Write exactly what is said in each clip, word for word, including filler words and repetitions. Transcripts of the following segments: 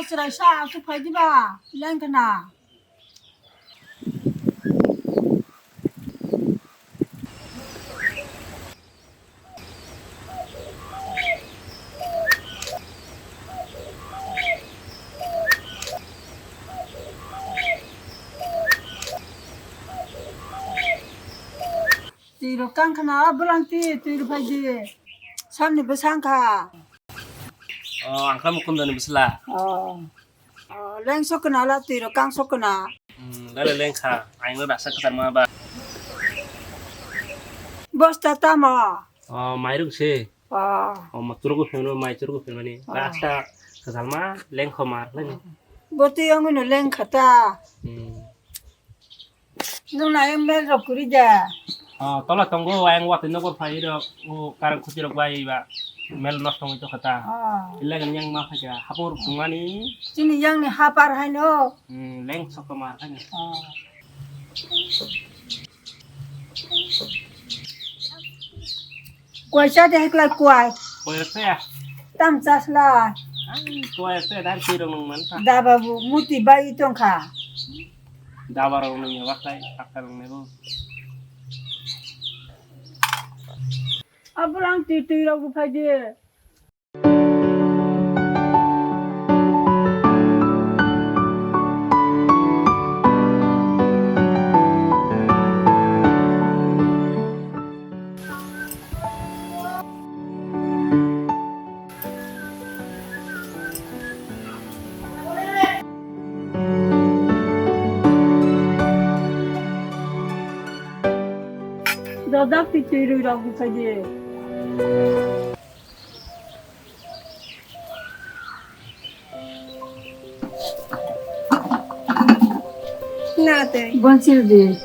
Chwraisa aswk phai diba, lengkhna. Twi rok kang khna, bwlang twi, twi rok phai di. Samni bwsang kha. Oh, ang kha Mukundani bwsla. Oh. Oh, leng sok khna la, twi rok kang sok khna. Hmm, lale leng kha. Ang no rasa kwchar ma ba. Bosta tamo? Oh, mairung se. Oh. Oh, ma turuk ko phemno, mai turuk ko phemani. Oh. Rasta kwchar ma, leng kho mar, leng. Boti ang no leng khata. Hmm. Nwng na yang mel rok kwrwi da? Ah, tola tongo, ayang watwi nokbar phai rok, o karang khuti rok bai ba mel nosto wngwi tongkha ta. Ah. Ilagan yang ma phaikha, hapung rok tongmani. Chini yang ni hapar haino. Hmm, leng sok ma haino. Ah. Kuai cha de hekla kuai. Kuai rok cha ya? Tam chasla. Ang kuai rok cha ya, dar kui rok nung man ta. Da babu, muti bai tongkha. Da ba rok nung ya baklai, sakta rok nebo. Abwlang twi twi rok bu phai de. Dodok twi twi rwi rok buphai di. Na tei. Bonsil di.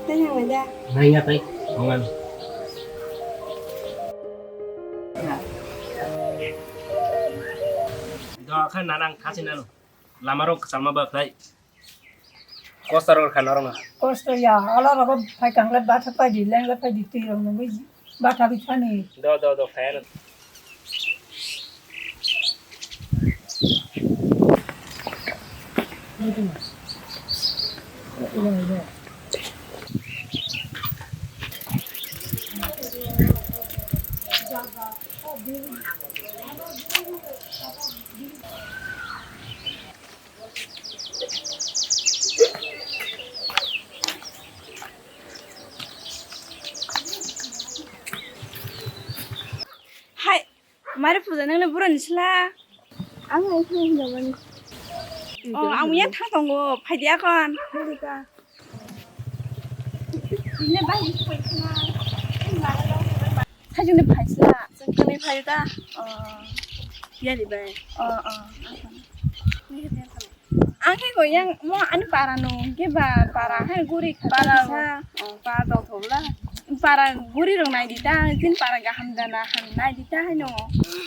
Tei nang da. Nai nga tei. Ongan. Do kha nanang thasi nanu. Lama rok kwchangma ba khlai. Kosta rok kha norok no. Kosto ya, ala rok phai kang le batha pai di, leng le pai di, twi rok nungwi batha bi thani. Do, do, do, phai ano. Hai, mari puja nang le bura ni sla. Ang ai thang hinda mani. Oh, ang yang thang tongo, phai dia kon. Buri ka. Bini bai ni phai khna. Sajung ni phai sla. Sajung ni phai ta. Oh. Ya di bai. Oh, oh. Ni ke dia. Ang khe koi yang mo ani para no, hwnkhe ba para hai guri kha para kisa. Oh, para dok thok la. Para guri rok nai di ta, tin para gaham dana ham nai di ta hai no.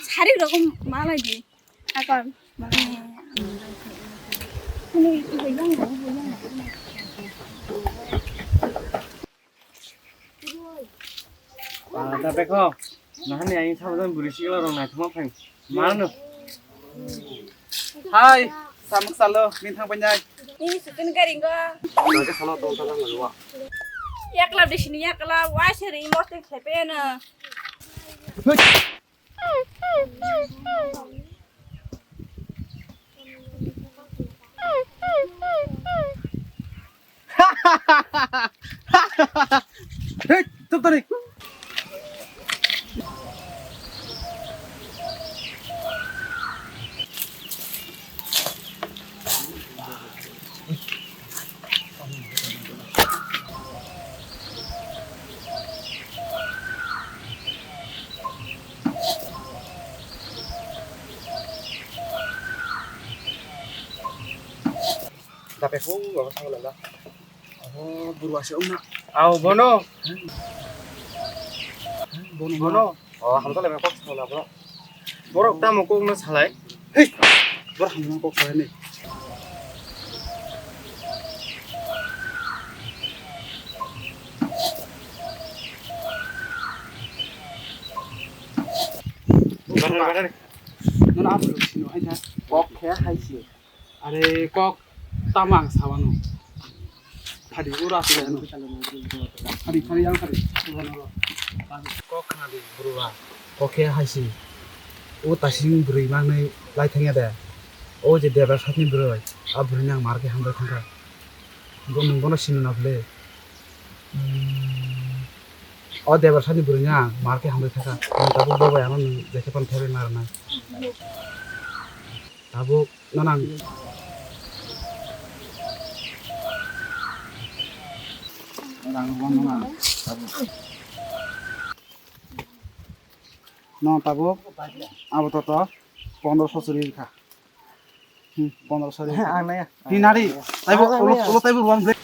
Sari rok malai di. Akon. Kuni koi yang no, koi yang no. Ah, da beko. Nahani ayang sabajan buri sikla rong naithoma phai. Mano. Hai, samuk salo, min thang panjai. Ini sukun garing go. Jaga salo tong tong lua. Yakla di sini yakla, wah seri imos teng sepe na. Hei, tut tadi. Dape phung abo thang lala. Abo burwa se wngna. Ao bono. Bono. Bono. O hamjakle kok sala bro. Borok tamo kokno salai. Hei. Borok hamjakma kok salai ni. Nono aphuru sino hai kha. Kok khe hai si. Are kok tamo ang sawano. Phadi ura sino. Phadi phadi ang phadi. Kok khna di bro ba. Kok khe hai si. O tasing bwrwi mangnai lai thangya de. O je debra sakni bwrwi. A bwrwini ang mar khe hambai thangkha. Bo nwng bono sino na bwle. Hmm. O debra sakni bwrwini ang mar khe hambai thangkha. Nwng tabuk bo bai ano nwng jekhe phano thaibai ma rwnai. Tabuk no nang. Rang bo no nang. Tabuk. No tabuk. Abo to to. Pondro so chwrwi kha. Hmm, pondro so ri. Ang naya. Hi nari. Taibo ulo ulo taibo ruan ble.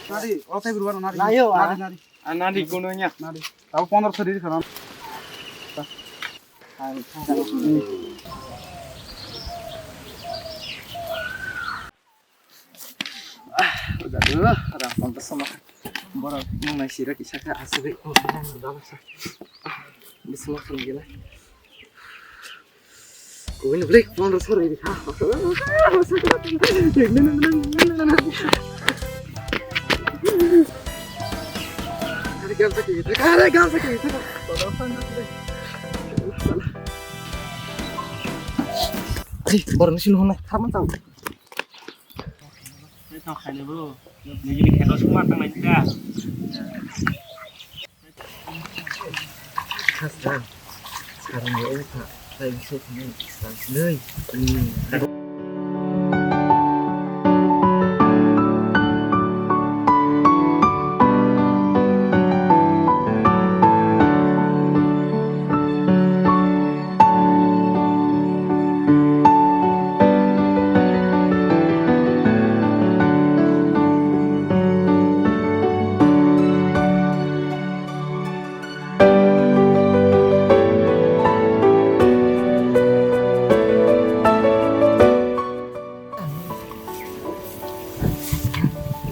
Nari, ulo taibo ruan nari. Nayo, ah. Nari, nari. Ah, nari kuno nya. Nari. Tabo pondro so ri khana. Ang. Jadu, rang pondro so ma. Borok nung nai sira kisa kha asugwi. Bismillah khana gila. Kuini blik pondro so ri kha. Kare gamsa ki, kare gamsa ki. Ai, borok ni sini hwnai, tharman tang. Tei tong khaile bro, nini kheto suma tang nai ta. Khasra, sarang ya uta, tai bisa kini, sang sinai, ini.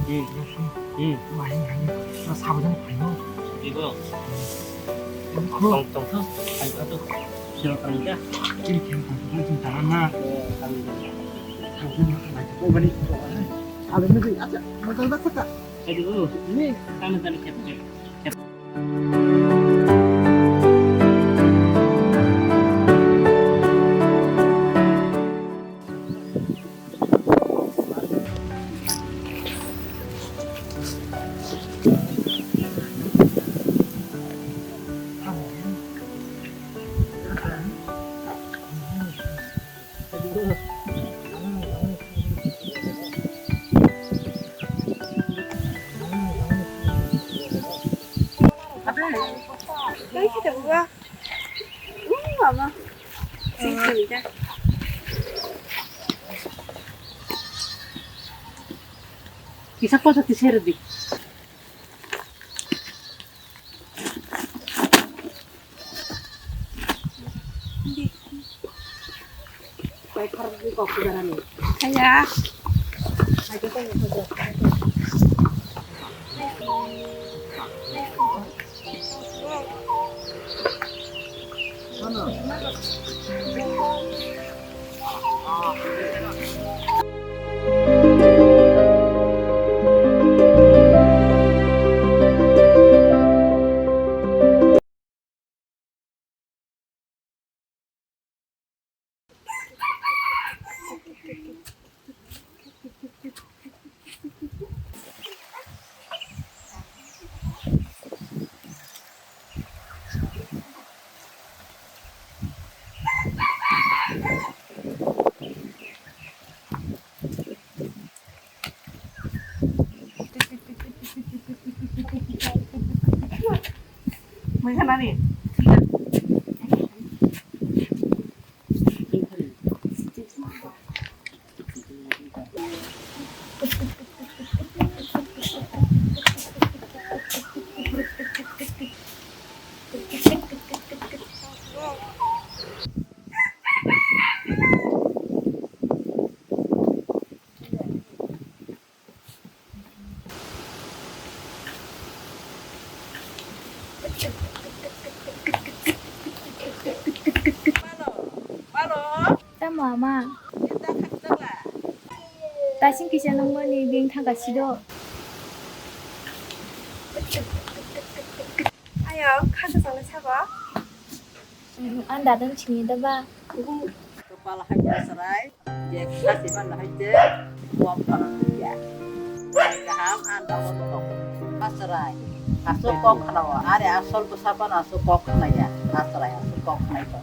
Hmm. Hmm. Mai, mai. Sabajang paino. Ibo. Tong, tong, tong. Ayo, aduh. Sila tangga. Ini kan tangga, ini tangga na. Oh, tangga. Tangga na, tangga. Oh, bani. Ada ni, ada. Betul, betul, Kak. Aduh. Ini. Tangga, tangga, kep, kep. Kisa posa tisere di. Kaya. Mai khanani. Mama. Tasing kisa nangmani beng thangkasido. Ayo, khasa sala sabo. Ang dadang sini da ba. Kepala hai chwrai, je khasi man hai je, buam para ya. Kaham ang dago to. Chwrai. Aswk kok khnawa, are asol bwsa phano aswk kok khnaya. Chwrai aswk kok khnai to.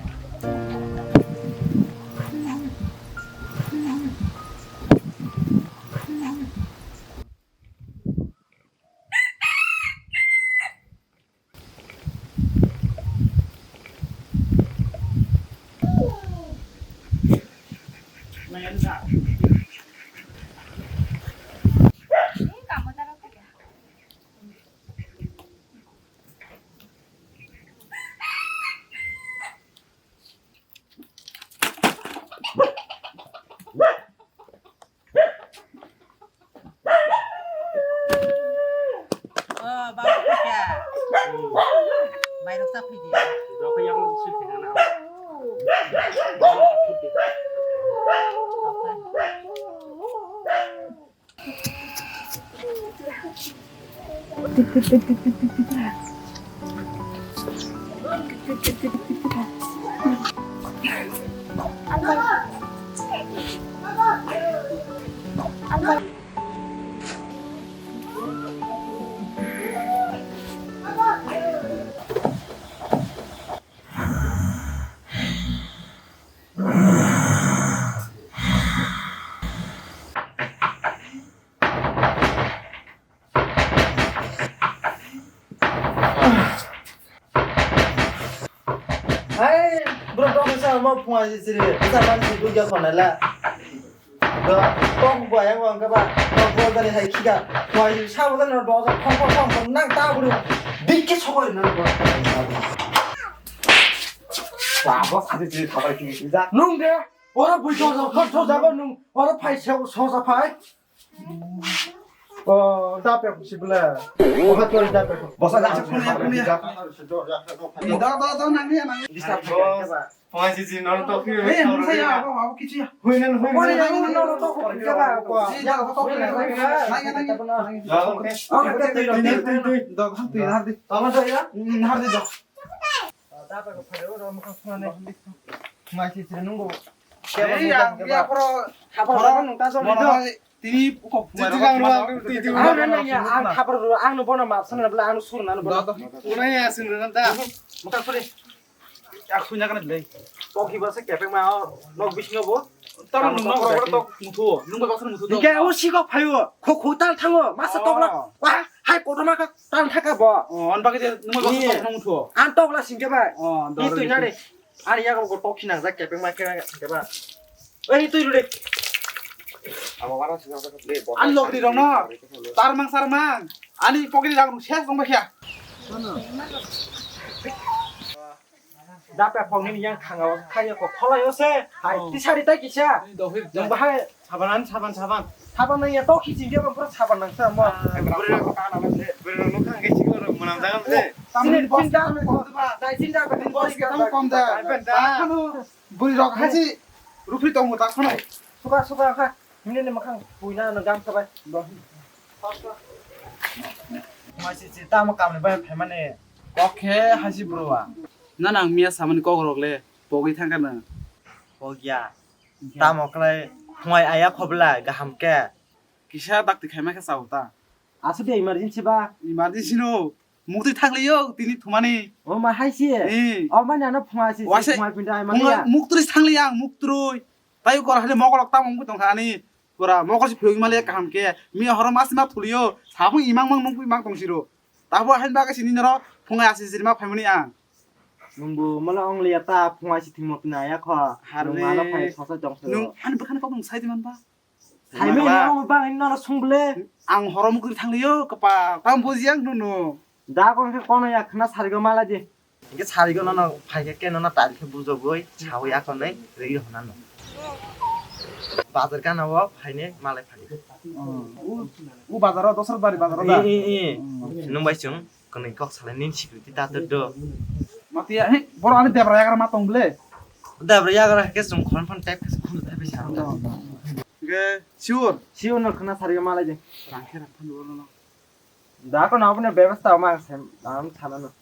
Oh, babu kya? Mairok sa phidi. Dokha yang sui phina na. Hai, bro, tong sa mo phunga si siri. Sa man si dugya khona la. Do, tong bo ayang wang ka ba. Tong bo dari hai khika. Phunga si sa bo dari do sa khong khong khong khong nang ta bro. Bikki sokoi nang bro. Sa bo sa si siri khabai ki ki da. Nung de. Ora bui do do do do do nung. Ora phai sa so sa phai. Oh, dape si bela. Oha tori dape. Bosa da. Kunia, kunia. Da, da, da, nang ni, nang ni. Disturb khe ba. Phunga si si non to khe. Eh, hung sa ya, abo, abo kichu ya. Hui nan, hui nan. Hui nan, hui nan, to khe ba. Ji da to khe. Nang ya, nang ya. Okay, okay, okay. Do, do, do. Do, do, do. Tama do ya. Hmm, har di do. Dape ko phare ro mo khna ne. Phunga si si nungo. Ei, ya, ya, poro, poro, nung ta so. Tini kok titi kang ruang titi. Ang nang ya, ang khabar ro, ang no bono map sana bla, ang sur nang bono. Una ya sin ro ta. Mata sore. Ak sunya kana blai. Tok hi basa kepeng ma nok bising bo. Tar nung nok ro tok muthu. Nung ba basa muthu. Dike o si kok phayo. Kho kho tal thango. Masa tok na. Wah, hai kotor ma ka tal thaka bo. Oh, an bagi de nung ba basa tok nung muthu. An tok la singke bai. Oh, ni tu na de. Ani yago go tok hinang jak kepeng ma kepeng keba. Oi, twi rwdi. Abo wara sing jak le. Ani logri rok no. Tarmang sarmang. Ani pokri rok ses tong bakya. Dape phone ni yang khanga o khaya ko kholai o se. Hai, tisari tai kisa. Nung bahai. Saban, saban, saban. Saban nang ya tok hi sing dia pura saban nang sa mo. Bwrwi rok ta na se. Bwrwi rok nung khang ke sing rok munam jaga se. Tamni cinta, dai cinta, dai cinta, dai cinta. Bwrwi rok hasi rupri tongo ta khano. Suka, suka kha. Mini ni makhang puina no gam sabai. Masi si tamo kamni bai phaimani. Kok khe hasi bro a. Na nang miya samani kok rok le pogwi thangka na. Pogya. Tamo khlai phungai aya khobla gaham khe. Kisa dakti khaima khe chao ta. Aswk de emergency ba? Emergency no. Muktwi thang liyo tini thumani. O ma hai si. Eh. O ma nano phunga si, waisa phunga pinda ai ma phunga ya. Muktwi thang liya ang muktwi. Tai kor hali mokolok tamo mungwi tong thani. Pura mokol si phiyok mali kaham khe. Mi horo mas ma thuliyo. Sabung imang mang nungwi mang tong siro. Tabo hain bagwi sini noro phunga asi sirma phaimani ang. Nungbu mala ong liya ta phunga si thimo tini aya kho. Harni. Nung ano phai sosa tong siro. Nung ani bwkhani kok nung sai di man ba. Saimani nang ba? Ang bang nono sung ble. Ang horo mukri thang liyo kapa. Tam buji ang nono. Da kon khe kono ya khna sarigo mala di. Hingke sarigo nono phai khe ke nono tal khe bujogoi sawi akonoi rigi hona no. Bazar gana o phaine malai phai. U bazar o dosar bari bazar o da. E, e, e. Nung bai chwng. Kwnwi kok salai nini security ta twi do. Matiya, he, borok ani debra yagra ma tong ble. Debra yagra khe chwng khon phon type khe Hwnkhe sure. Sure no khna sari malai de. Rang khe rang phano bono no. Da ko na bune bebasta ma sem am sana no.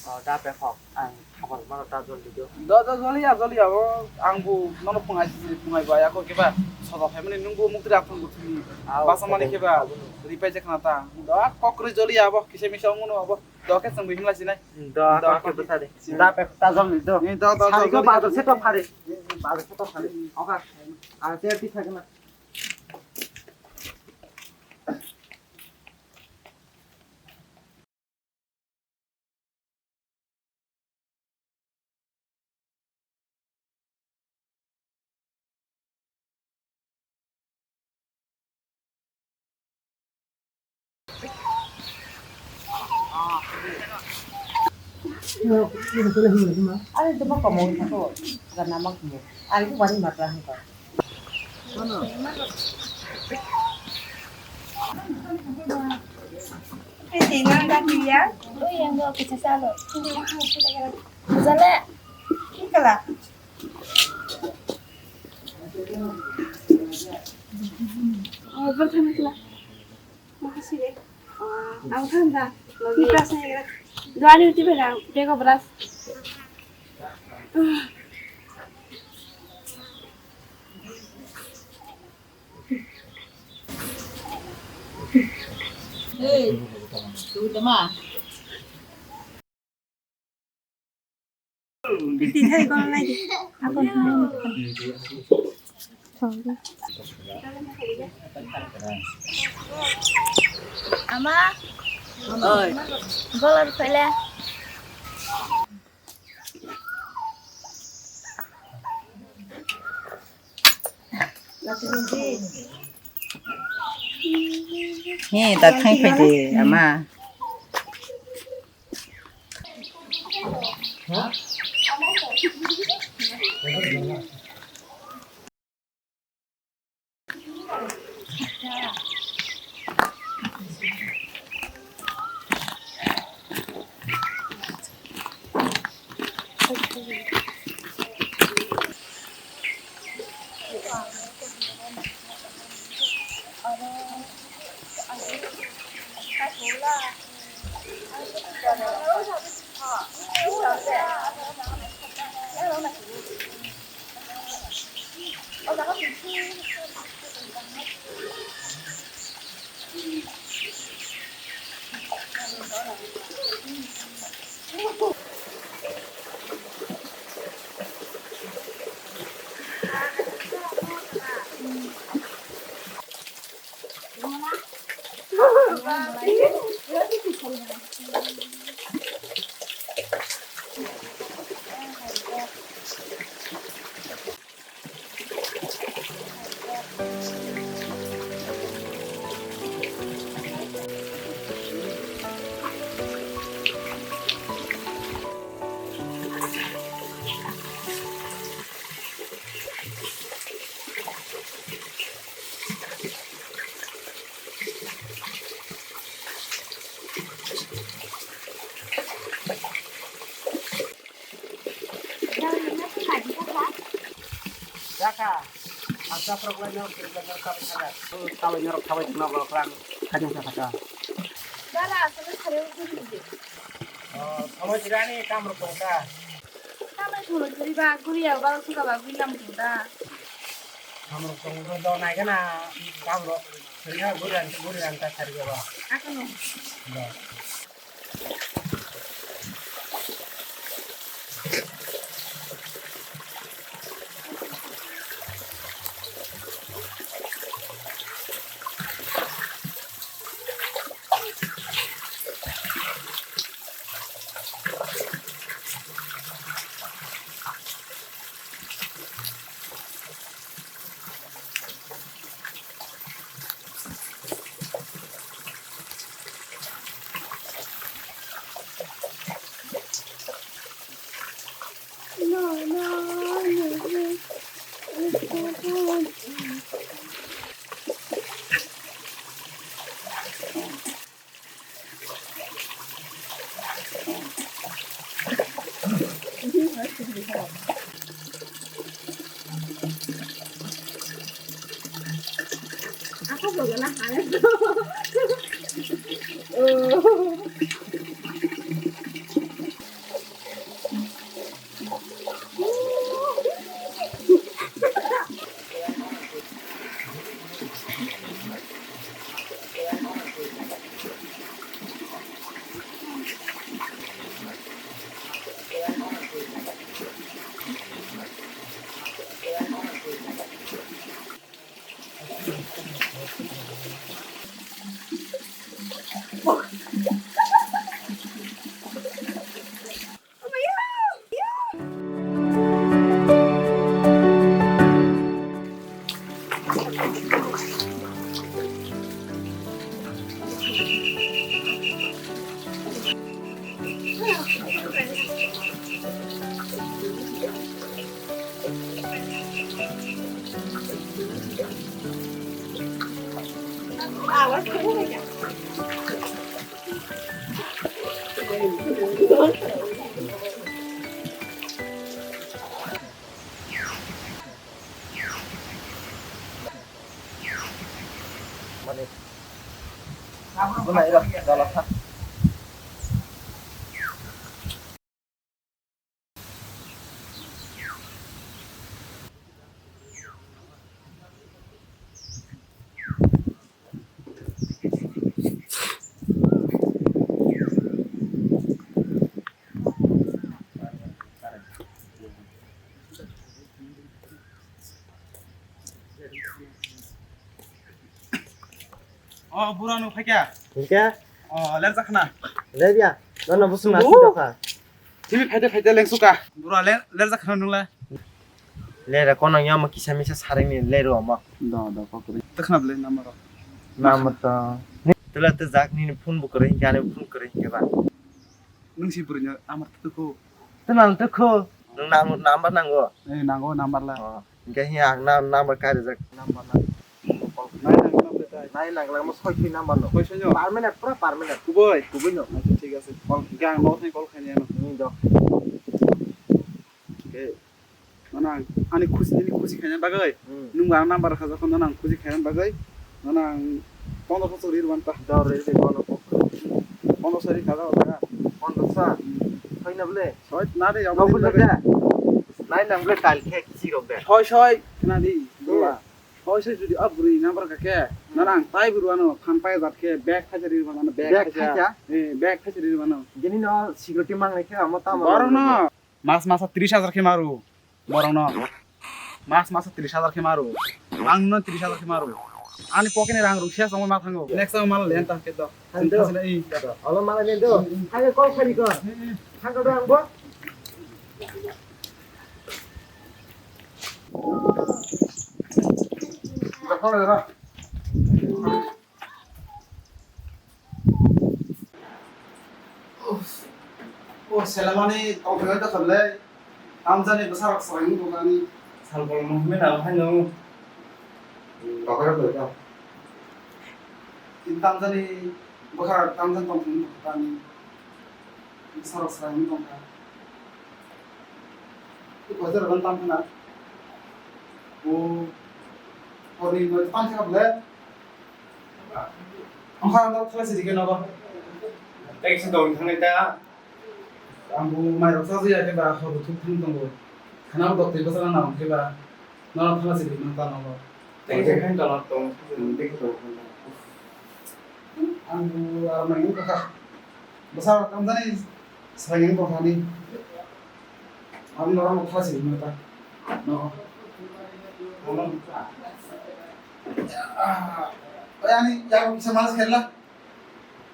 Oh, da pe khok. Ang khabar mano da joldi do. Da da joldi ya joldi ya o ang bu nono pungai sisi pungai ba ya ko keba soda phaimani nung bu mukti rap thang bu thini. Basa mani keba ripai je khna ta. Da kok ri joldi ya bo kise misa ngono abo. Do khe chwng bihimlai sinai. Do, do, do, khe bwsa de. Da pe ta jom ni do. Ni do, do, do, sari go do. Bazar se to phari. Bazar se to phari. Oka. A te ti thak na. Ari tu baka mau itu tu gana mak mu. Ari tu wani matra hingga. Ini nang dah dia. Oh yang dua kita salo. Jale. Ikala. Oh, bertemu kala. Makasih deh. Ang thang da. Ini kelasnya ya. Dua hari uti bela, bego beras. Hey, tu teman. Piti thai kono nai di. Ako thang. Ama. Oi. Golar pele. He, ta thang phai de, ama. Jaka, ang chaprok lai no, kiri lai no, chabai thangya. Chabai norok, chabai thangna borok rang khaijak sa thaka. Dara, aswk kharwi guri di. Oh, samai tirani kamrok tongkha. Kamai thoro chiriba, guriya ba suka ba guri nam tongda. Kamrok tongkha do naigana kamrok. Siriya guri ran, guri ran ta sariya ba. Akono. Ba. O bura no phaikya. Hingke? O ler jakhna. Ler ya. Nono busung nasi doka. Timi phaide phaide lengsuka. Bura ler, ler jakhna nungla. Lera kono yama kisa misa saringni lero ama. Do do kokri. Takhna bele namaro. Namar to. Tula te jak nini phone bo kwrwi hingke ani phone kwrwi hingke ba. Nung si bwrwino amar tukhu. Twnal tukhu. Nung nang number nango? Eh, nango number la. Oh, hingke hi ang na number kari jak number na. Nai nang number tai. Nai nang lang mo soi twi number no. Koi soi no? Permanent, pura permanent. Kuboi? Kuboi no. Acha, thik ase. Call, hingke ang no thai call khaini ano. Hmm, do. Okay. Nono ang ani khusi, nini khusi khaina bagwi, hmm, nwng ang number khajakha, nono ang khusi khaina bagwi, nono ang pondro sho ri rwanta. Dor ri ri bono kok. Pondro sho ri khaja wala. Pondro sho? Hmm. Soi na bole? Soi na de, nokol de. Nai nang bole tal khe kisi rok de. Soi soi, khna di, hmm, bula. Soi soi jodi a bwrwi number kha khe, hmm, nono ang tai bwrwano phan pai jat khe bag khaisa ri rwano, bag khaisa. Bag khaisa? Eh, bag khaisa ri rwano. Gini no security mangnai khe amo tamo. Borok no. Mas masa tris hajar khe maru borokno. Mas masa tris hajar khe maru. Ang no tris hajar khe maru. Ani pocket ni rang ruk sia songwi ma thango. Next time mal len ta khe do. Olo mala len do. Thangwi call khani ko. Thangwi do ang bo. O selamani tongthai ta khablai. Tamjani bwsarok swrang wngkha ani. Sal kolom no hwnwi nang hai no. Tokra koi ta. Tamjani bwkha tamjani tongthai wngkha ani. Bwsarok swrang wngkha. Kotor ban tamkhana. O horni no tamkha khablai. Ang kha ang kha si dikhe nogo. Tei kisa dong thangni ta. Ang bo mai rok sa ya khe ba hor thuk thang tongo. Khana dok tei basa na hwnkhe ba. No thang si dikhe ta nogo. Tei kisa khan tong tong. Ang bo ar mai ka. Basa kam jani. Sayang ko hani. Ang norok no thasi mo ta. No. Ano. Ah. Oy ani ya ko kisa mas khela.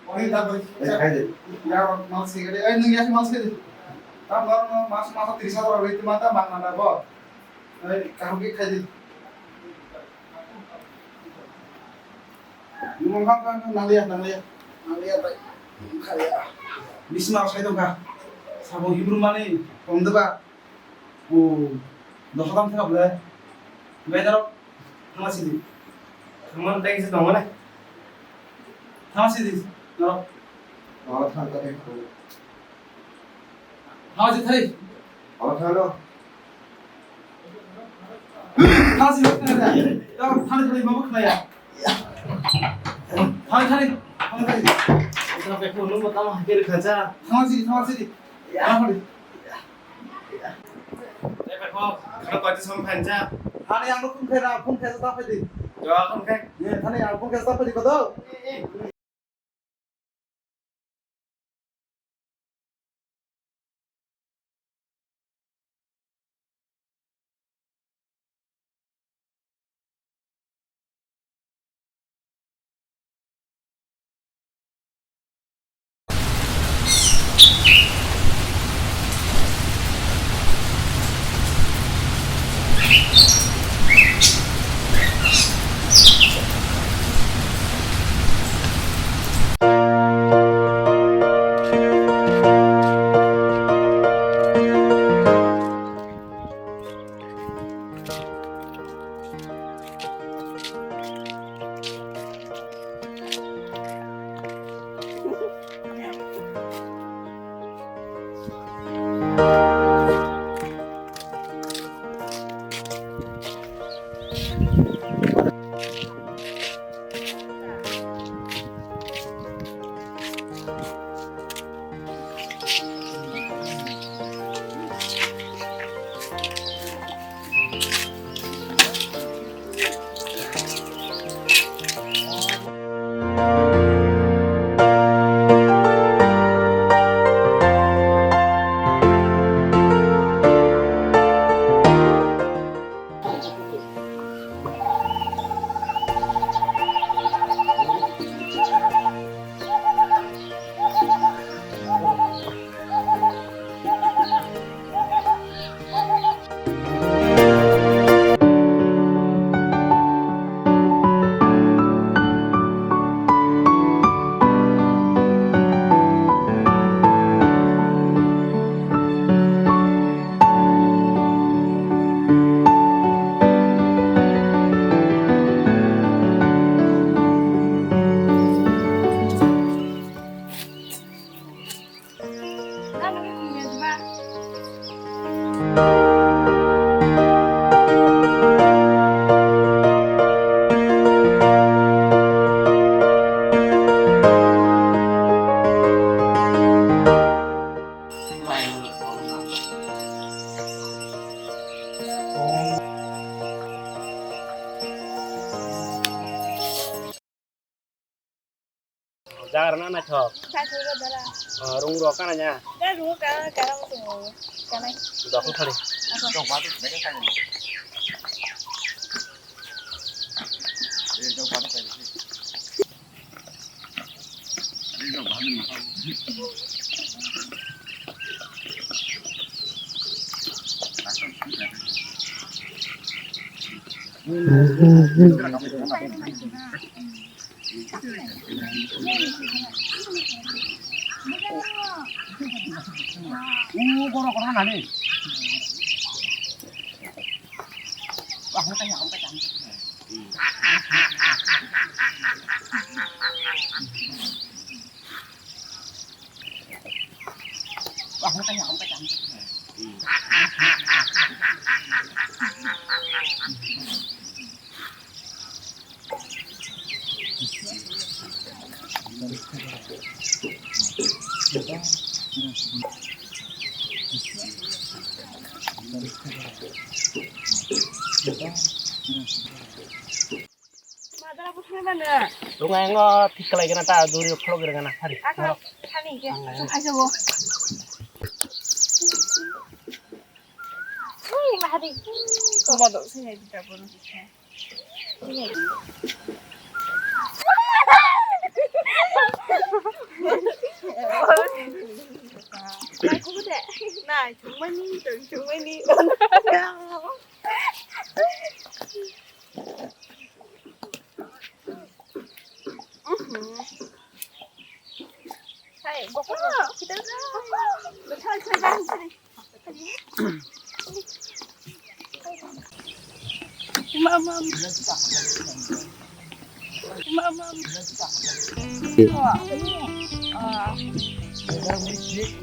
Oni ta bari. Khai de. Ya ko mas khela. Oy nung ya mas khela. Ta norok no mas mas tris hajar roi ti mata mang na bo. Oy kaham ki khai de. Nungkha kha kha nangliya nangliya nangliya bai. Khaya. Bisma sai tongkha. Sabong hibru mani tongdeba. O dosa tam thaka bole. Bai daro. Thama sidi. Thama teng se tongone. Thama sidi. Daro. Thama thang ta teng. Thang si thari. Thang si thari. Thang si thari. Thang si thari. Thang si thari. Thang thani, thang thani. Ita beko nungbo tamo hakhe rwkha cha. Thang sidi, thang sidi. Ya. Thang sidi. Ita beko, khana koi song phan cha. Thani ang phone khe ra, phone khe ta phai di. Jo phone khe. Ye, thani ang phone khe ta phai di kodo. Jaga rwna naithok. Naithok rw dara. Ah, rung rok kana nya? Da rung ka, kana mo tongo. Kana. Dokho thari. Ako. Madara buthai mano. Tunga ngo thik kalai gana ta duri kholok gana hari. Ako thani ke. Ang lain. Hai sabo. Ui mahari. Komodo sini kita bono kita. Nai, chungmani, chungmani.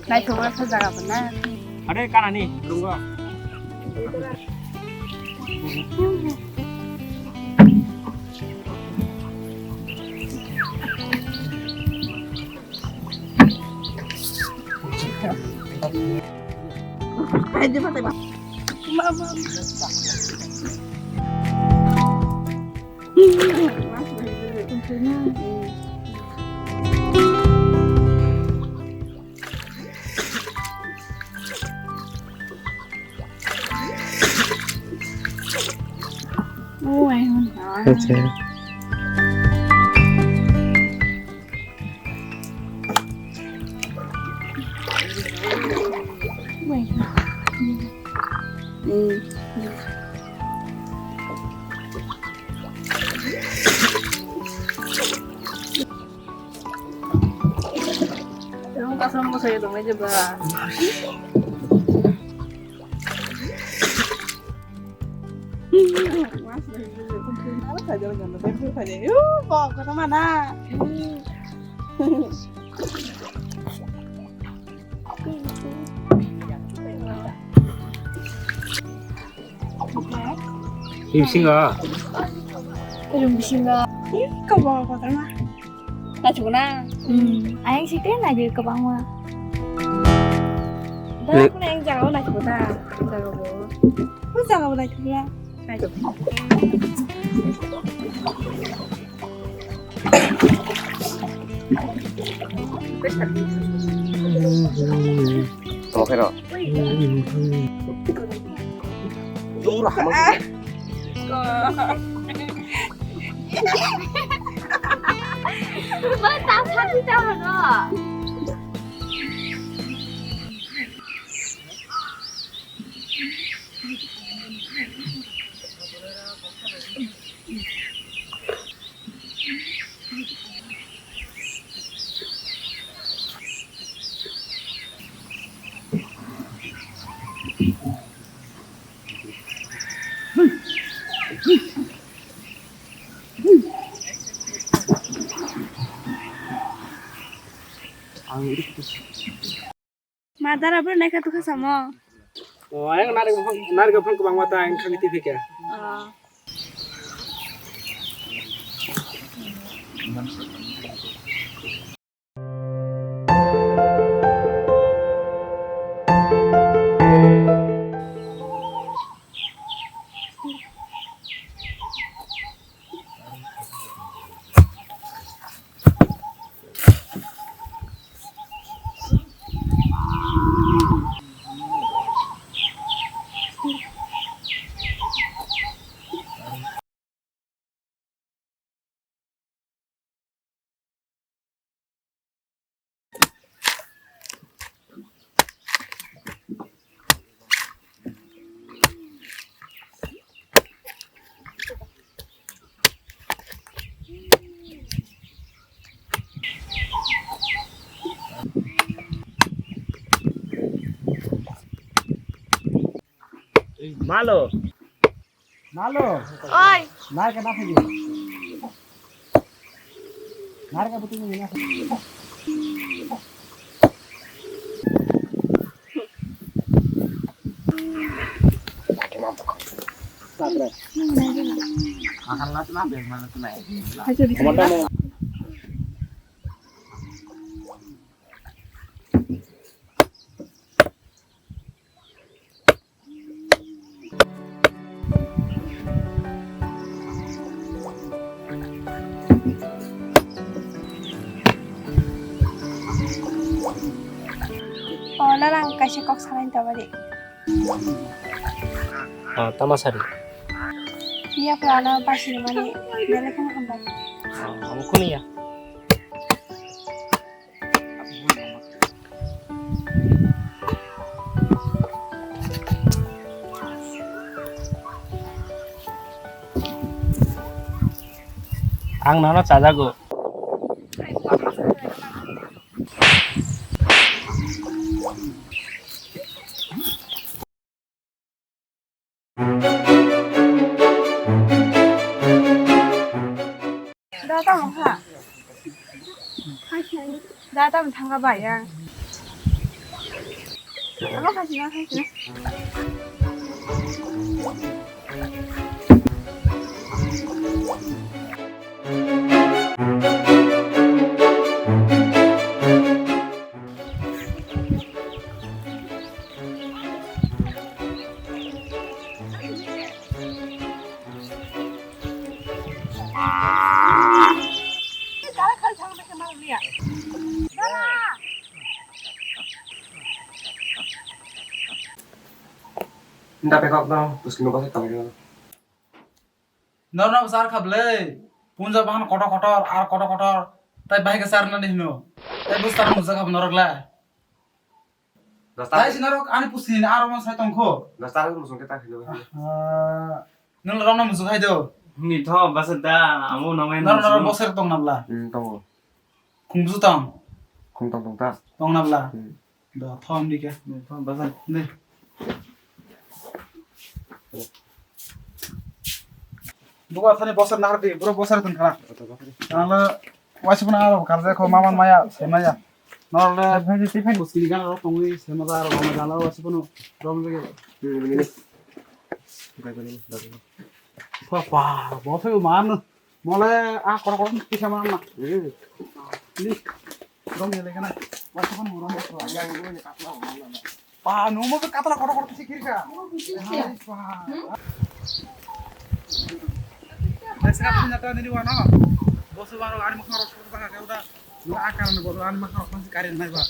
Naithok wngkha jaga bo na. Are kanani lungo. Acha. Yang kasam ko saya dong aja ba. Mas lagi dulu. Apa saja jangan lupa itu saja. Yuh, kok kata mana? Bisingo. Rung bisingo. Ih, kok bawa kotor mah. Naisuguna. Hmm. Ayang site naibi kwbangma. Da Le- kuna yang jaga o naisuguna. Jaga bo. Ko jaga bo naisuguna. Naisuguna. Tamo khe rw. Jora hamar. Ba ta sa di ta no. Ma dara bro naikha tukha samo. O, ayang narik buphang, narik buphang kwbangma ta ang khagwi twi phika. O. Malo. Malo. Oi. Narka na phagi. Narka butung ni na. Akan last na bel mana tu nai. Ayo di sana. O, nana ang kaisa kok sanai tabari. O, tama sari. Iya, pura ana basi mani, bele kono hambai. O, amo kono ya. Ang nono chajago. Da tamo kha. Da tamo thangka bai ya. Abo khaisina, khaisina. Nda pekok no, terus kino pasai kami. Norno bwsar kha bwle. Punja bahan kotor kotor, ar kotor kotor. Tai bai ka sar nani hino. Tai bus tar mujak hab norok la. Dasar. Tai si norok ani pusi ni aro mo sai tongkho. Dasar ko musung ke ta hino. Ah, nang rona musuk hai do. Ni tho basa da, amo no men. Nor nor musuk. Boser tong nabla. Hmm, tongo. Khungsu tong. Khung tong tong ta. Tong nabla. Hmm. Da thom di ke. Thom basan. Ne. Buka thani bosor nahar di, bro bosor tong kha. Nangla wasi pun aro karja ko maman maya, semaya. Nole phai phai phai muskil gan ro tongwi sema da ro ma jala wasi pun rom lagi. Papa, bosor man. Mole a koro koro kisa mana. Hmm. Ni. Rong ya lekana. Wasa kan murang wasa. Pa, no mo katla koro koro kisa kiri ka. Hai pa. Desa punya ta nili wana. Bosu baro ani makhang rok suru baka kaya udah. Nila akar ni bodo ani makhang rok masih karin nai ba.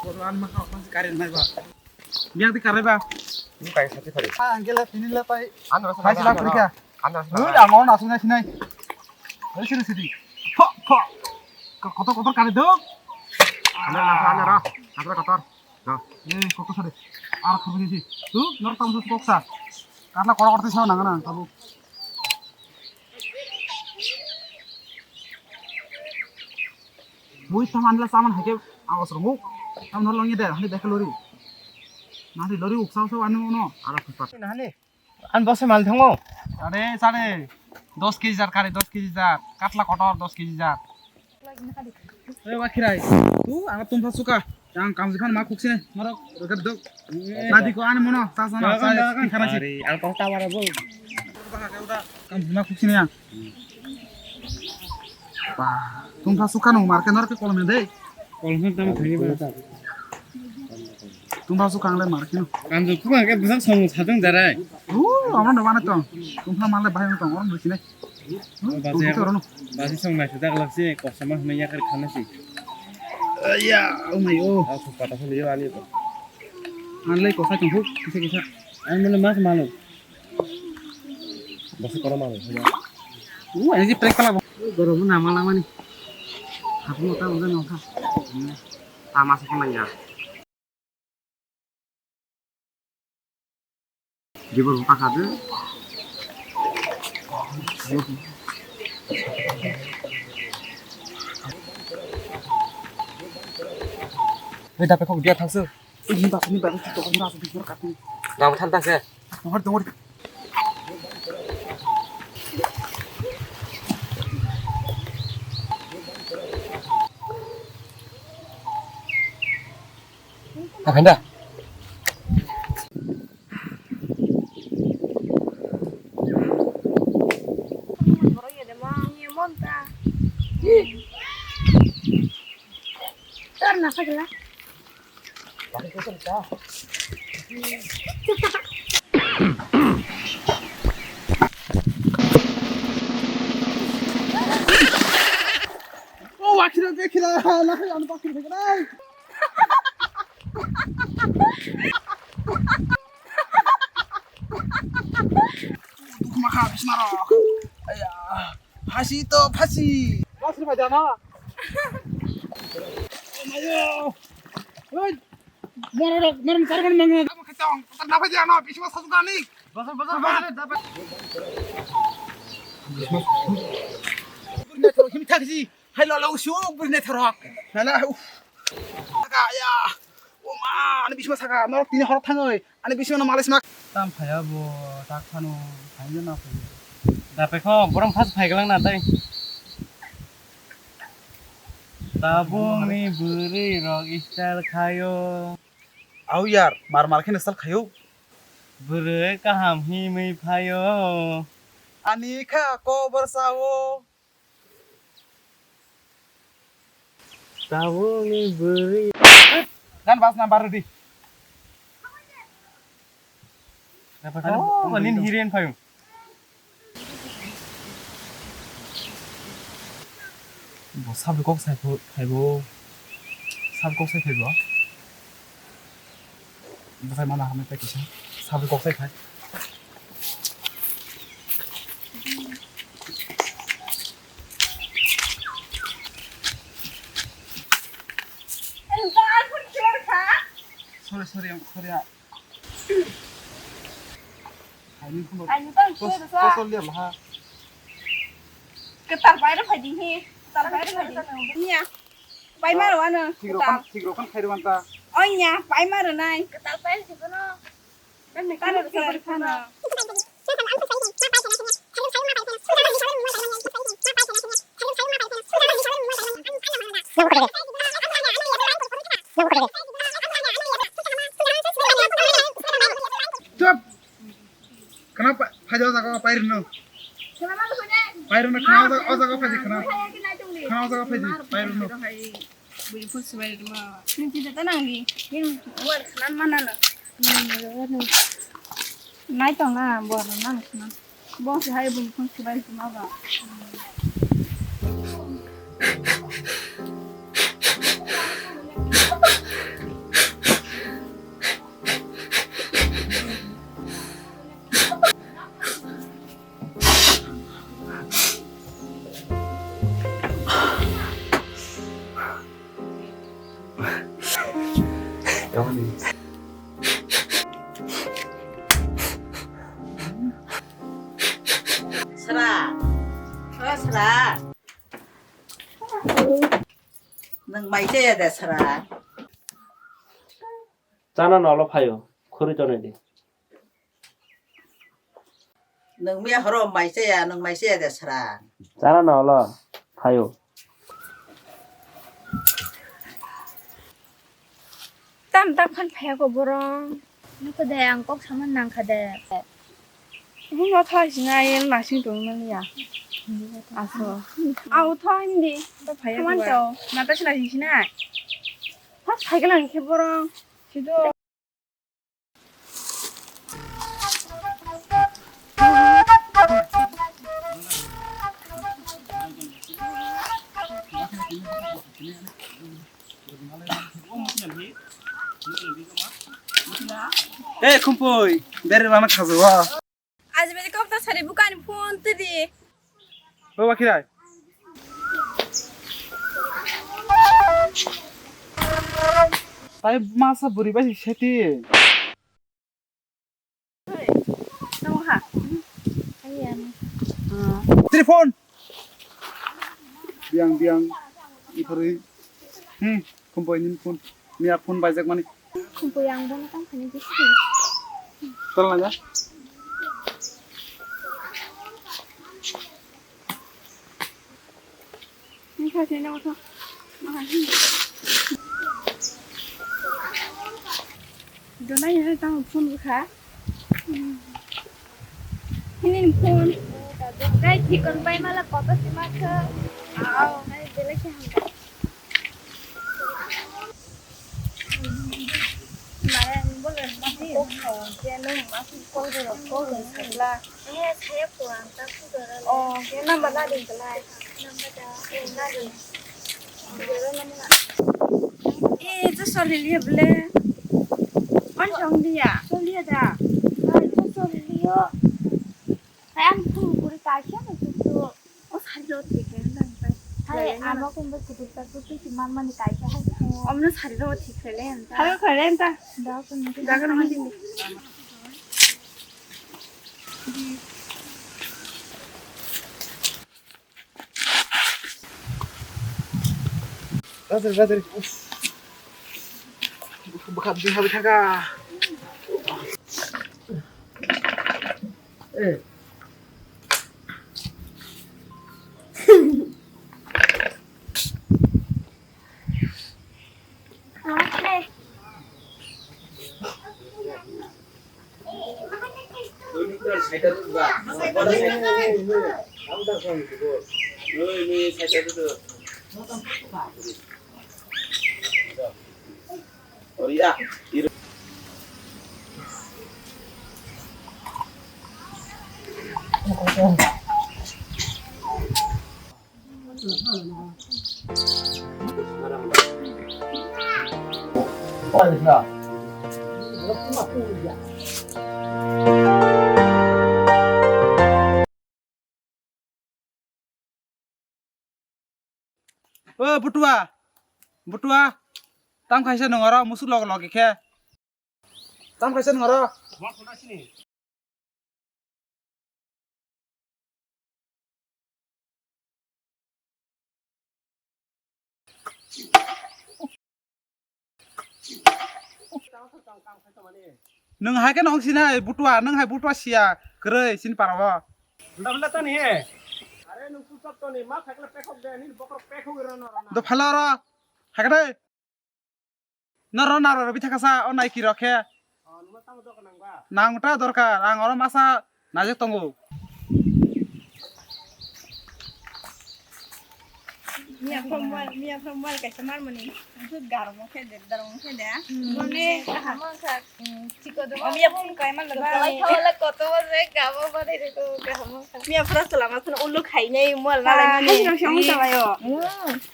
Bodo ani makhang rok masih karin nai ba. Biang di karai ba. Ini pakai sate kali. Ah, anggela sini lah pai. Andro Hai sila Afrika. Andro Ui, ang orang asli sini. Dari sini sini. Pok pok. Kotor kotor kali dong. Andro nasa andro. Andro kotor. Go. Eh, kotor sade. Ar khabu sini. Tu, nor tam su koksa. Karena kotor kotor sih nang nang kabu. Bui saman la saman hake awas rongo. Tam nor longye de, hani beke lori. Nari lori uksa uksa anu no. Ara khuspa. Nahani. An bose mal thango. Are sare. Dos kg jar kare, dos kg jar. Katla kotor dos kg jar. Oi, wa khirai. Tu, ang tum pha suka. Yang kam jiphan ma khuksine. Norok, roket dok. Tadi ko ani mono, ta sana, Dagan, sa, dagan. Tikhana si. Ari, ang kong tawara bo. Kam jima khuksine yang. Ba, tum pha suka no, marke norok ke kolom de. Kolom tam thani ba. Tum pha suka ang le marke no. Kam jok khuma ke bwsak song satung jarai. Ru, amra no mana tong. Tum pha mal le bahai tong, orang dukine. Basi, basi song nai sudah kalau sih, kok sama sama ya kari khana sih. Ya, oh my, oh. Aku patah sendiri ani. Anlai kosa tong huk, kisa kisa. Ani mana mas malu. Basi koro malu. Uh, ini prek pala. Goro bu nama lama nih. Aku mau tahu kan nongka. Tama sekolah ya. Gibor bwkha kha de. Oi, dape kok dia thangsu. Ini tak ini baru kita orang rasa pikir kaki. Rang than tang se. Nomor nomor. Apa dah? Oh, akhirnya dia kira, lah, yang pakai kira. Dukma kha bismaro. Aya. Phasi to phasi. Basri bai dana. Mayo. Oi. Morok, morok karban mangna. Kamu kacang. Kenapa dia na? Bisma satu kali. Basri, basri, basri. Bisma. Buri na thoro him thaksi. Hai lo lo su buri na thoro. Nana. Uf. Aga ya. O ma, ani bisma saka, norok tini horo thangoi, ani bisma no malis mak. Tam phaya bo, tak phano, phai no na phai. Da pe kho, borong phas phai galang na tai. Tabuk ni bwrwi rok style khayo. Au yar, mar mar khe style khayo. Bwrwi kaham himwi phayo. Ani kha kobor sao. Tabukni bwrwi. Gan bas number ready. Oh, ba nini hirian phaiyung. Bo sabri kok sai pho, phaibo. Sabri kok sai phaibo. Bwsai mana hamya tei kisa. Sabri kok sai phai. Sorry, sorry, sorry. Ani phone. Ani tang kos-, kosol liya laha. Ketar pairo phai di hi. Ketar pairo phai di. Niya. Pai maro ano. Thik rokan, thik rokan khai rokan ta. Onya, pai maro nai. Ketar pairo di kono. Ketar pairo di kono. Chop! Khana pa-, phaidi o jaga o pairwkno. Pairwkno khana o jaga, o jaga phaidi khana. Khana o jaga phaidi, pairwkno. Buini phone swbai rwma. Nini tita ta nangdi. Nini mobile khana manano. Nini mobile no. Nai tong na, bo rwma khana. Bo se hai buini phone swbai rwma ba. Sra. O Sra. Nwng mai chaya de Sra? Chana nolo phaio, khuri tonwi di. Nwng miya horo mai chaya, nwng mai chaya de Sra? Chana nolo phaio. Tam tam phan phaya ko borong. Nokho de ang kok sama nangkha de. Buma kha sina yen nasing tong nang ya. Aso. Au tho hindi. To phaya ko. Natasha nasing sina. Phas phai galang khe borong. Sido. Eh, Khumpui, bere lana khajawa. Aji baje kok ta sari bukani phone tidi. O Bakhirai. Tai masa buri bai seti. Tamo ha. Ayan. Telefon. Biang, biang. Ikhari. Hmm, Khumpui nini phone. Miya phone baijak mani. Khumpui ang bono tang phani bisi. Tol na ja. Ni kha sini mo tho. Donai ni tang phone kha. Hini phone. Dai thikon pai mala koto sima kha. Au, nai belai khe hambai. Maya ni bole masi. Kok kha, khe nung masi call ro, call ro sakla. Eh, saya kurang tak sudah. Oh, khe number la din kelai. Number da. Eh, la din. Eh, itu sorry liya bole. On chong dia. Sorry da. Hai, itu sorry liya. Hai, ang phone kuri kaisa na chuchu. O sari rok thik khe nang pai. Hai, amo kumba kutuk tak kutuk si man mani kaisa hai. Omno sari rok thik khe le anta. Hai, khe le anta. Da kun. Da kun. Gathari, gathari. Bwkha bwkha bwkha kha. Eh. O Butua, Butua, tam khaisa nung oro musuk log log khe. Tam khaisa nung oro. Nwng hai khe nong sinai Butua, nwng hai Butua siya kwrwi sini para o. Nda bela tani he. Are nwng puchak toni ma phaikla pekhok de, nini bokrok pekhok rano rana. Do phala oro. Hai khe dai. Noro naro rw bithakasa o naiki rok khe. Nang ta dorkar, ang oro masa najak tongo. Miya from mobile, miya from mobile kaisa mar mani. Itu garam khe de, daram khe de. Mone kaham kha. Chiko do. Miya from kai man da. Kalai thawla koto je gabo bare de ko kaham kha. Miya from salama sun ulu khai nei mol na lai mani. Hai no shamu sabayo.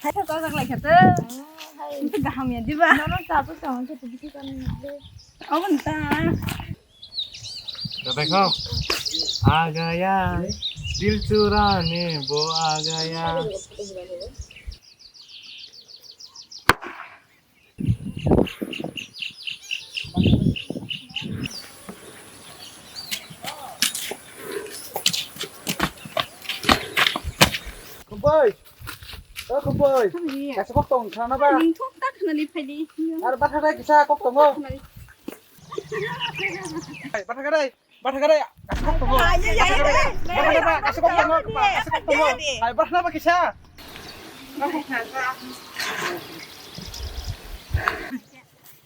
Hai thawla lai khata. Itu gaham ya, diba? Nono chapel tong, itu bisi kan. Abon ta. Kau tengok. A gaya, dil churane wo a gaya. Kumpai. O Khumphoi. Khumphoi. Kaisa kok tong khna ba? Ning thok ta khna ni phai di. Ar batha dai kisa kok tongo. Khna ni. Hai, batha gadai. Batha gadai. Kaisa kok tongo. Ai, ai, ai, ai, ai. Batha gadai ba, kaisa kok tongo. Kaisa kok tongo. Hai, batha ba kisa.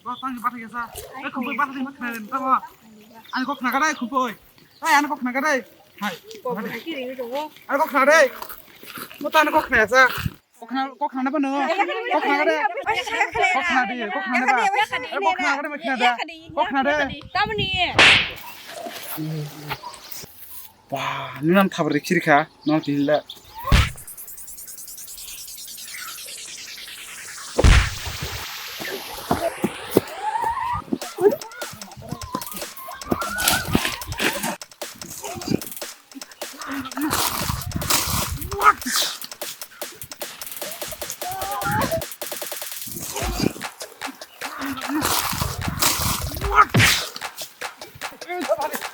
Ba tang batha kisa. Ai, Khumphoi batha dai ma khna ni tamo. Ani kok khna gadai Khumphoi. Hai, ani kok khna gadai. Hai. Kok khna ki ri tongo. Ani kok khna dai. Mo ta ani kok khna sa. Kok khna, kok khna na ba no? Kok khna de. Kok khna de, kok khna de ba. Eh, kok khna de, kok khna de. Kok khna de. Tamni. Ba, ni nam thabri khirkha, no tila.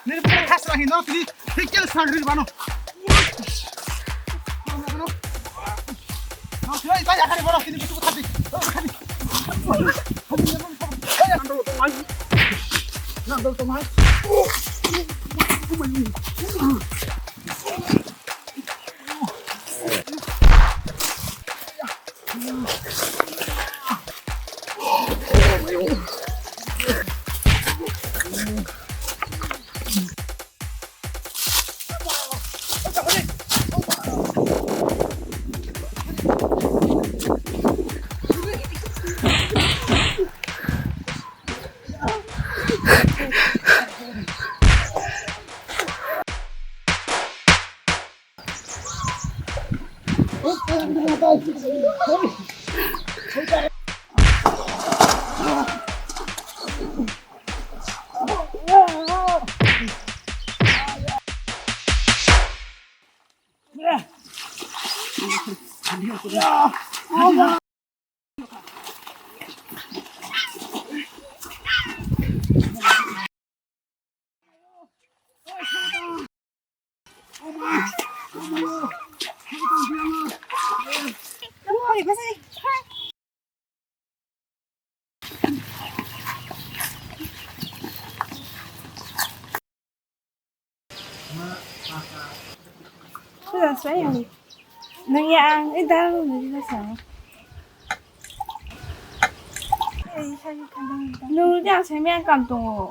Nini pura khasra hino tini hikel sangri bano. Nang sila ita ya kari boro tini bisu khati. Khati. Nang dolo tong mai. Nang dolo tong mai. Nung ya ang, eh, dah, nung ya sa. Nung ya ang, saya main kam tunggu.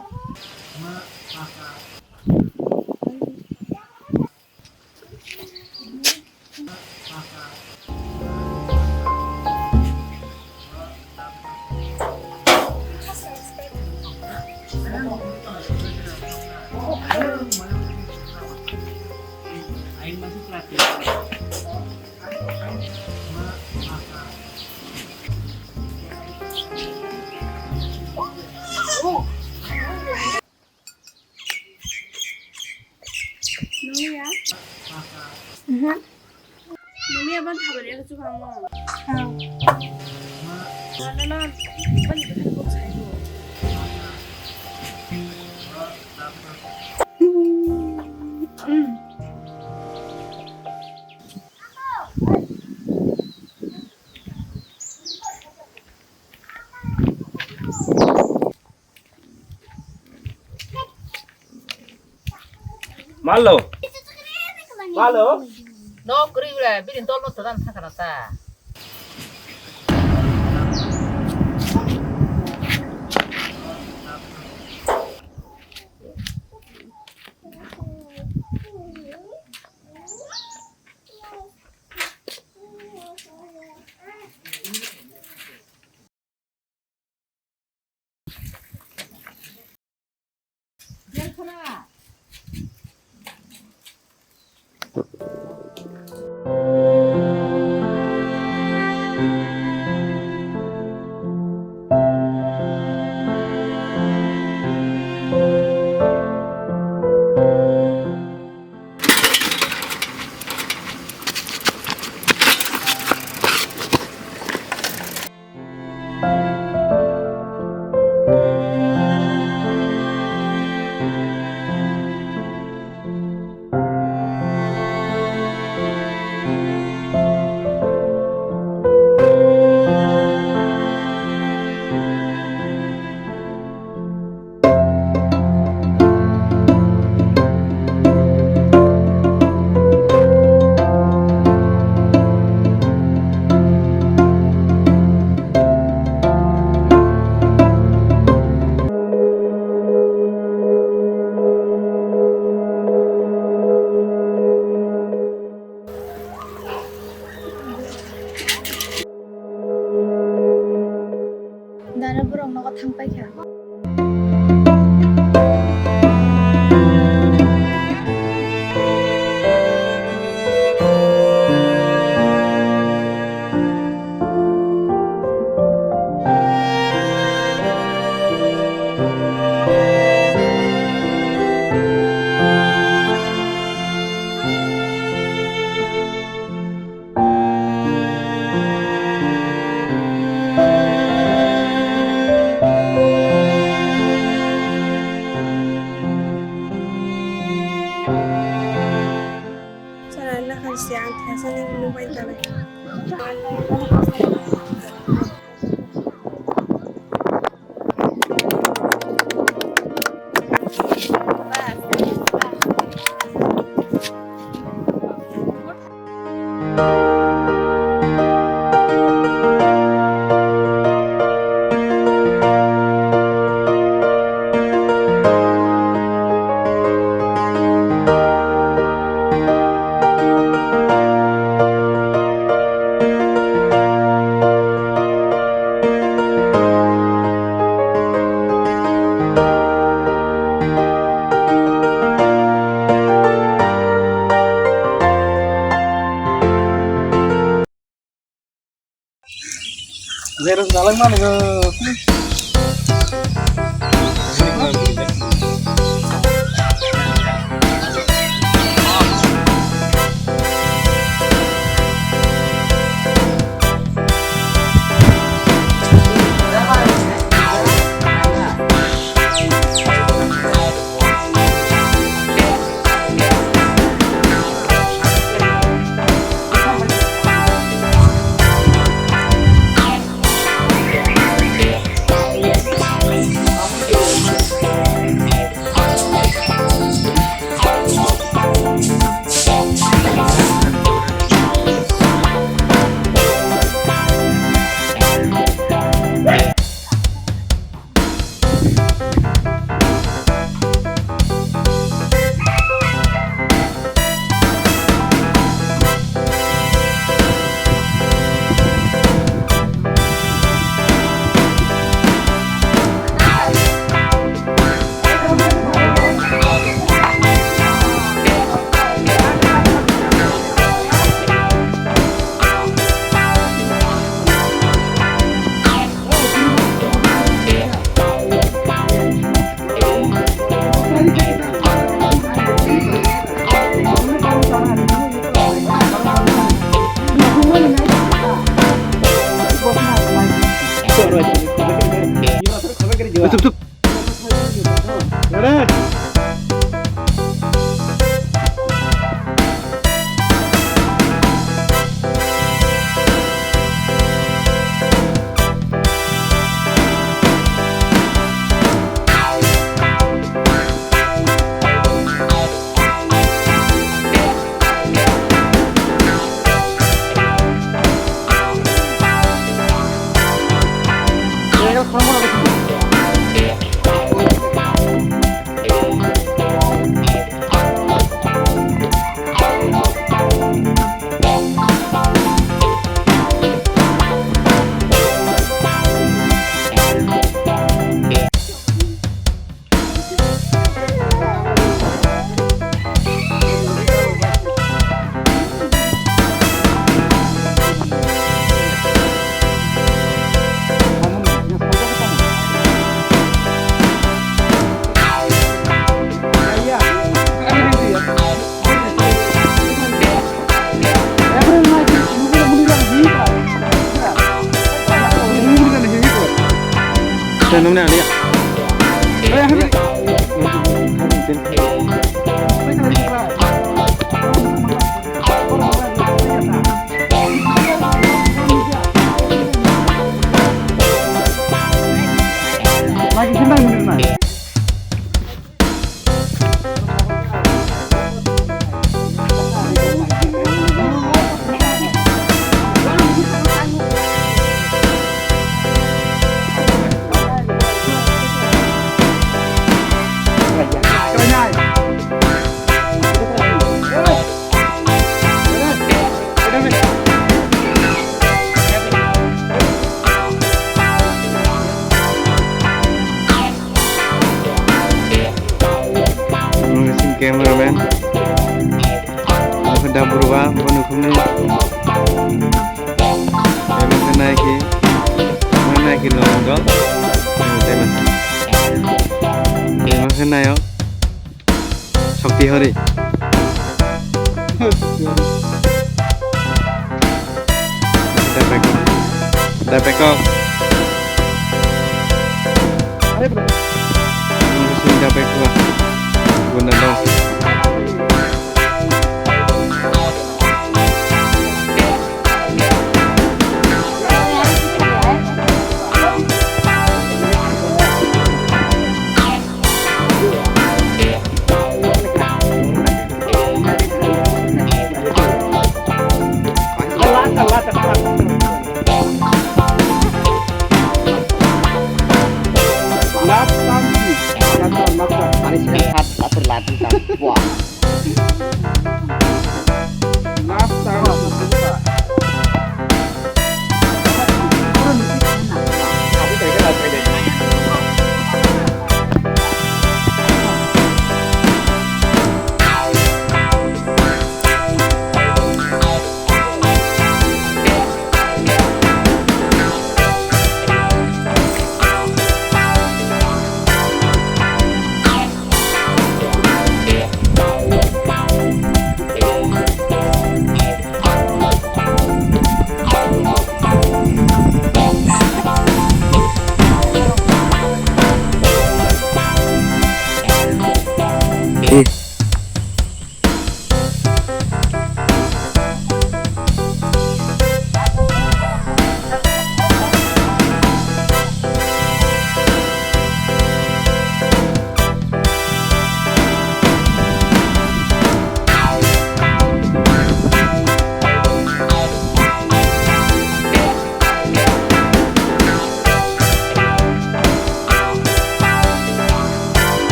Numi aban thabar ya kechu kamo. No, no, no. Bani bwthar kok sai bo. Malo. Malo. No, kuri ule, bini dol no todan thakana ta. Dara borok nogo thang paikha. Chwraino hai se ang thaichani mobile dalai. Xerox dalai mani go. Ready? Nung na ni. Cameraman. Omo khe da burba, bo nukhungni. Omo khe nai khe, omo nai khe nong dol. Omo khe nayo. Shokti Hari. Dai peko. Dai peko. Sing dai peko. Guna dong.